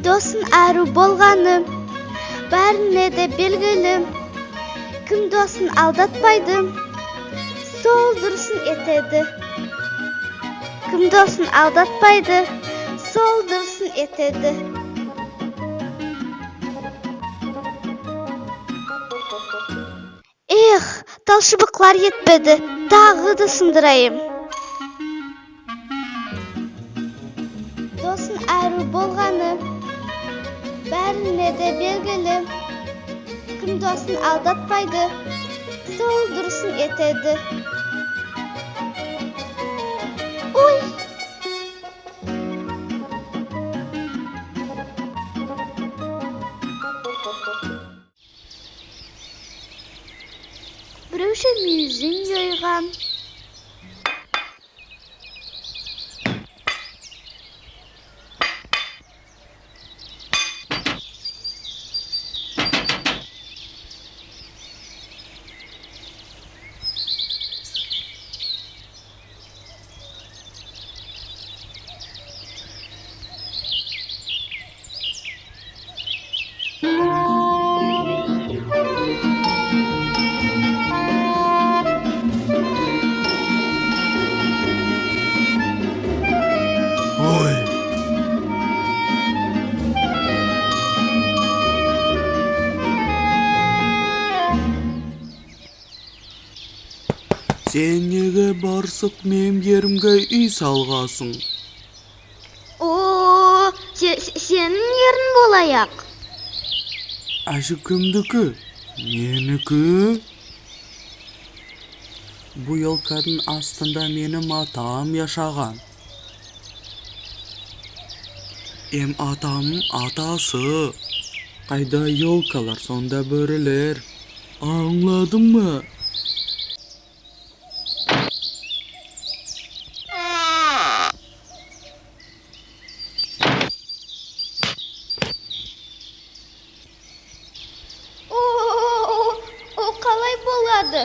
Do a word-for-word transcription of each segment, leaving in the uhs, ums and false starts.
Досынынъ аьруьв болганы баьрине де белгили. Ким досын алдатпайды, сол дурысын этеди. Ким досын алдатпайды, сол дурысын этеди. Эх, талшыбыклар етпеди, тагы да сындырайым. Досынынъ аьруьв болганы баьрине де белгили. Ким досын алдатпайды, сол дурысын этеди. Ой! Бирев ше муьйизин йойган. Ой. Сен неге, барсык, меним еримге уьй салгансынъ? О, се-, се-, сенинъ еринъ болаяк. Аьше кимдики? Меники. Бу елкадынъ астында меним атам яшаган. Эм атамнынъ атасы. Кайда елкалар, сонда боьрилер. Анъладынъма? О, о, о, о, ол калай болады?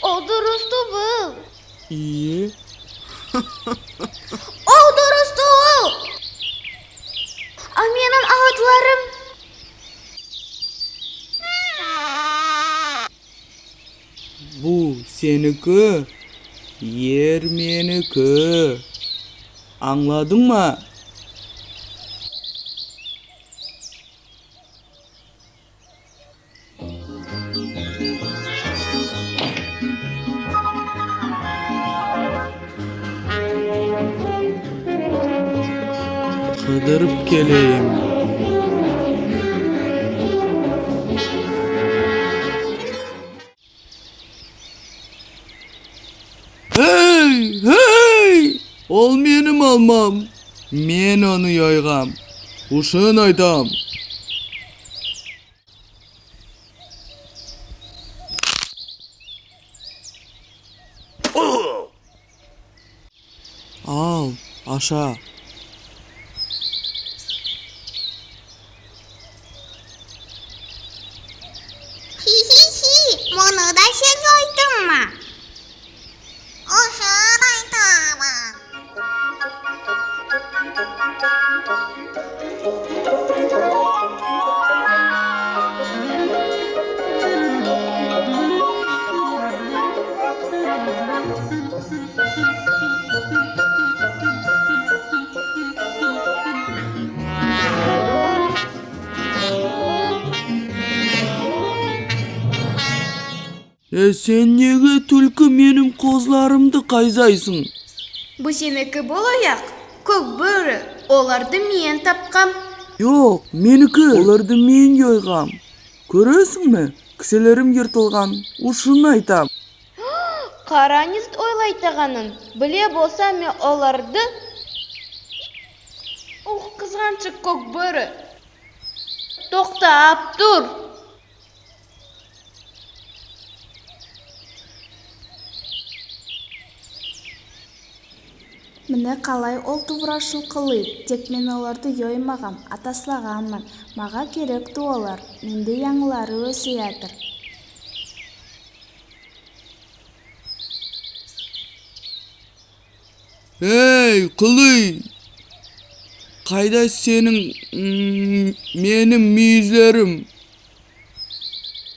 Ол дурыс тувыл. Ие. Ол дурыс тувыл. А меним атларым? Бу сеники, ер меники. Анъладынъма? Кыдырып келейим. Эй, эй! Ол меним алмам. Мен оны йойгам. Шын айтам. Ал, аша. Хи-хи-хи, муны да сен йойдынъма? Шын айтаман. Э, сен неге, туьлки, меним козларымды казасынъ? Бу сеники болаяк, коькбоьри, оларды мен тапкам. Йок, меники, оларды мен йойгам. Коьресинъме, киселерим йыртылган, шын айтам. Каранъыз ойлайтаганын, биле болсам мен оларды. Ух, кызганшак коькбоьри. Токтап тур. Мине калай ол тувра шылкылый, тек мен оларды йоймагам, а таслаганман. Мага керек тувыл олар, менде янъылары оьсе ятыр. Эй, Кылый! Кайда сенинъ, м, меним муьйизлерим?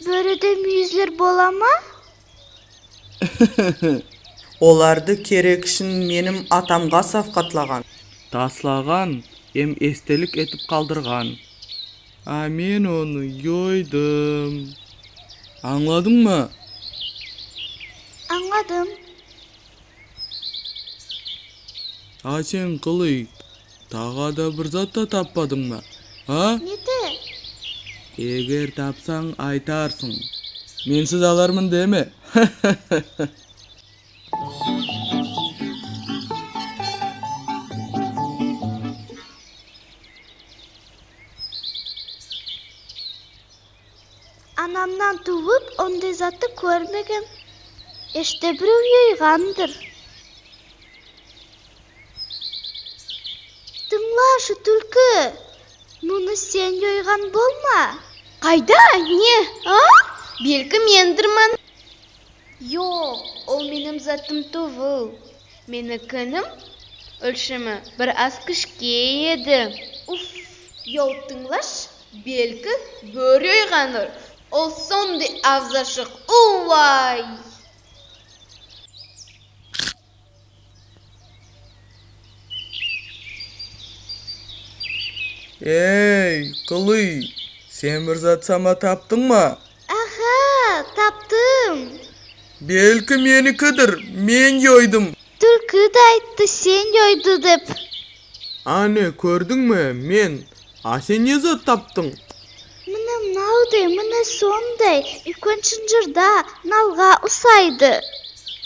Боьриде муьйизлер бола ма? Оларды керегишин меним атамга савкатлаган. Таслаган эм эстелик этип калдырган. А мен оны йойдым. Анъладынъма? Анъладым. А сен, Кылый, тагы да бир зат та таппадынъма, а? Неге? Эгер тапсанъ, айтарсынъ. Менсиз аларман деме. Анамнан тувып, ондай затты коьрмегенмен. Эште бирев йойгандыр. Тынълашы, туьлки, муны сен йойган болма? Кайда? Не? А? Белки мендирмен. Йок, ол меним затым тувыл. Меникининъ оьлшеми бир аз кишкей эди. Уф, йол, тынълаш, белки, боьри йойгандыр. Ол сондай авызашык, увай! Эй, Кылый, сен бир зат сама таптынъма? Аха, таптым. Белки, меникидир, мен йойдым. Туьлки де айтты, сен йойды деп. Ане, коьрдинъме, мен. А сен не зат таптынъ? Мине мунавдай, мине сондай, уьйкен шынжырда, налга усайды.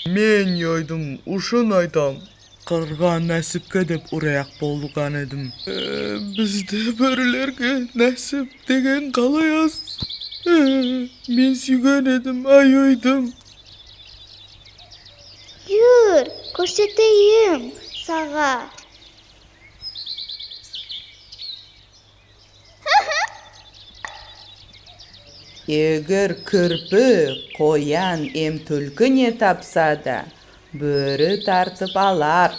Мен йойдым, шын айтам. Кырга насипке деп ураяк болган эдим. Э, бизде боьрилерге насип деген калай аз. Э, мен суьйген эдим, а йойдым. Юр, коьрсетейим сага. Эгер кирпи, коян эм туьлки не тапса да, боьри тартып алар.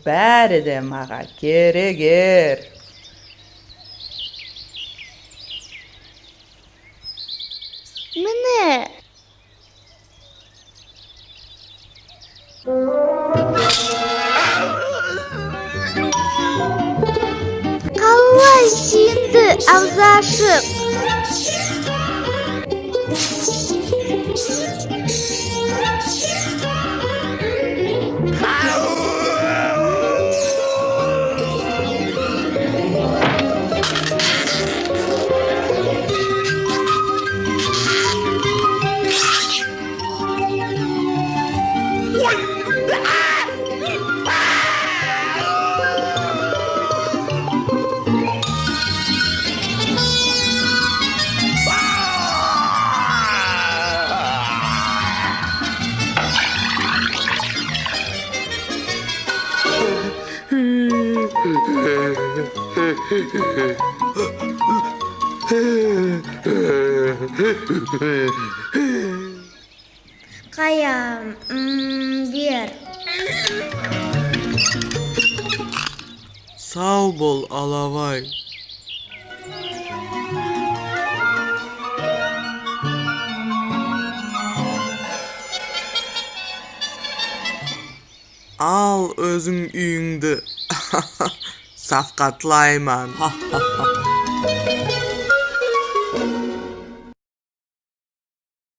Баьри де мага керегер. Мине. Калай суьйинди авызы ашык. Кая, м, бер. Сав бол, алавай. Ал оьзинъ уьйинъди. Савкатлайман.